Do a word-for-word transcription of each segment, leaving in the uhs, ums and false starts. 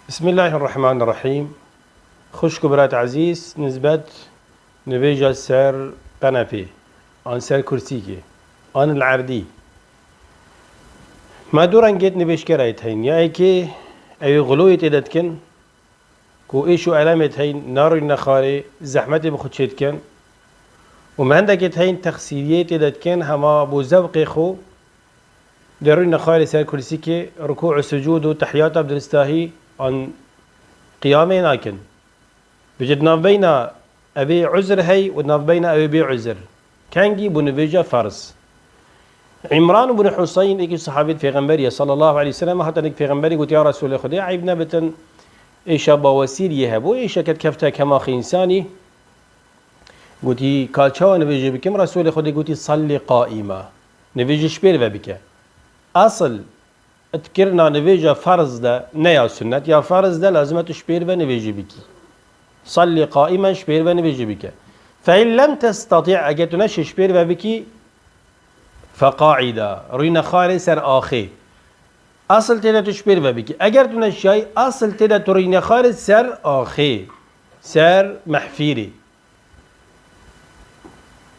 Bismillahirrahmanirrahîm. Xwişk û birat ezîz, nisbet nivêja ser qenepê, an ser kursîkê, an li erdî. Me du rengêt nivêjkerayê heyn. Ya êkê ew ê xiloyê tê de dikin, ku êş û elemêt heyn, narûyne xarê, zehmetê bi xwe çê dikin. Û me hindekêt heyn texsîriyê tê de dikin, hema bo zewqê xwe, derûyne xarê ser kursîkê, rukû û sucûd û tehiyata bi diristahî an qiyamê nakin. Vêce di navbeyna evê uzr hey û di navbeyna evê bê uzr. Kengî bû nivêja ferz. Îmran ibn Huseyn, êkî sahabî pêxemberî ye sallallahu aleyhi ve sellem, hate nik pêxemberî got, ya Resûlê Xwedê, eyb nebitin, êşa bawesîriyê hebû, êşeket kefte kemaxê însanî. Gotî, ka çawa nivêjê bikim? Resûlê Xwedê gotî, salli qaîma. Nivêjê ji pêr ve bike. Asl, di kirina nivêja ferz de, ne ya sunnet, ya ferz de lazim e tu ji pêr ve nivêjî bikî. Salli qaimen, ji pêr ve nivêjî bike. Fe in lem testatî, eger tu neşê ji pêr ve bikî, fe qaîda, rûyne xarê ser axê. Asl tê de tu ji pêr ve bikî. Eger tu neşiyayî, asl tê de tu rûyne xarê ser axê, ser mehfîrê.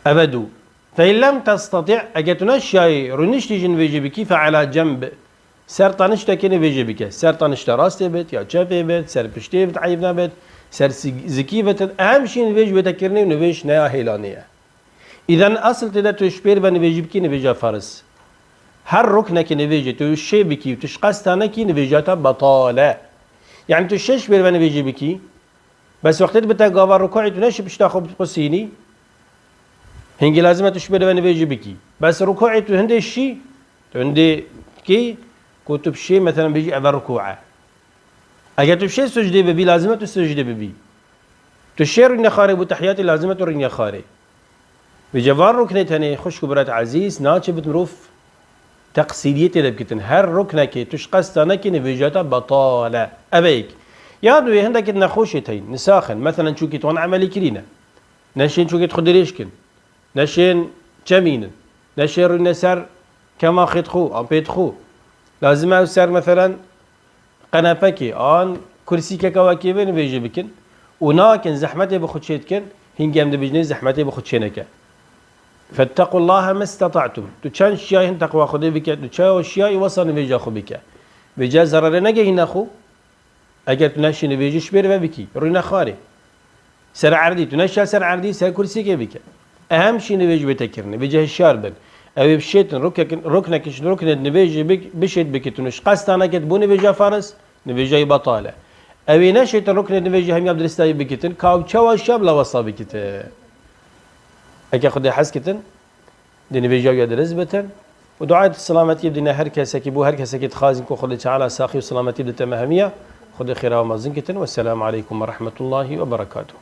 Ev e du. Fe in lem testatî, eger tu neşiyayî rûniştî jî nivêjî bikî, fe ala cemb, ser taniştekê nivêjî bike. Ser tanişte rastê bit, ya çepê bit, ser piştê bit, eyb nebit, ser si-, zikî bitin, em şî nivêj wê te kirinê û nivêj ne ya hêlanê ye. Îden asl tê de tu ji pêr ve nivêjî bikî, nivêja fariz. Her ruknekê nivêjê tu şê bikî û tu ji qesta nekî, nivêja te betal e. Yani tu şê ji pêr ve nivêjî bikî, bes wextê tu bite gava rukûê tu neşî pişta xwe biqusînî, hingî lazim e tu ji pêr ve nivêjî bikî. Bes rukûê tu hindê şî, tu hindê kî ku tu bi şê, meselen, bêjî eve rukû e. Eger tu şê sucdê bibî, lazim e tu sucdê bibî. Tu şê rûnê xarê bû tehiyatê, lazim e tu rûnê xarê. Vêce van ruknê tenê, xwişk û birat ezîz, naçe bit mirov teqsîriyê tê de bikitin. Her ruknekê tu ji qesta nekî, nivêja te betal e. Ev e yek. Ya duyê, hindekî nexweşê teyn, nisaxin, meselen, çûkî tu wan emelî kirîne. Neşên çûkê xwe dirêj kin. Neşên çemînin. Neşên rûne ser kemaxê xwe, an pê xwe. Lazim e ew ser, meselen, qenepekê an kursîkeke wekî vê nivêjê bikin û nakin, zehmetê bi xwe çê dikin, hingî em dibêjinê zehmetê bi xwe çê neke. Fettequllaha mestata'tum. Tu çend şiyayî hin teqwa Xwedê bike, tu çawa şiyayî wesa nivêja xwe bike. Vêca zerarê negehîne xwe. Eger tu neşî nivêjî ji pêr ve bikî, rûne xarê. Ser erdî, tu neşiya ser erdî, ser kursîkê bike. Ehem şî nivêj bê te kirinê, vêce hişyar bin. Ew ê bişêtin, ruknekin, ruknekin ji ruknê nivêjê bik-, bişêt bikitin û ji qesta neket bû nivêja fariz, nivêja wî betal e. Ew ê neşêtin ruknê nivêjê hemiya bi diristayî bikitin, ka ew çawa şiya bila wesa bikitin. Eke Xwedê hez kitin, di nivêja wî ya dirist bitin. Û duayê silametiyê bidine her kesekî, bo her kesekî dixwazin ku Xwedê Teala saxî û silametî bidite me hemiya. Xwedê xêra we mezin kitin. Wesselamu aleykum ve rahmetullahi ve berekatuhu.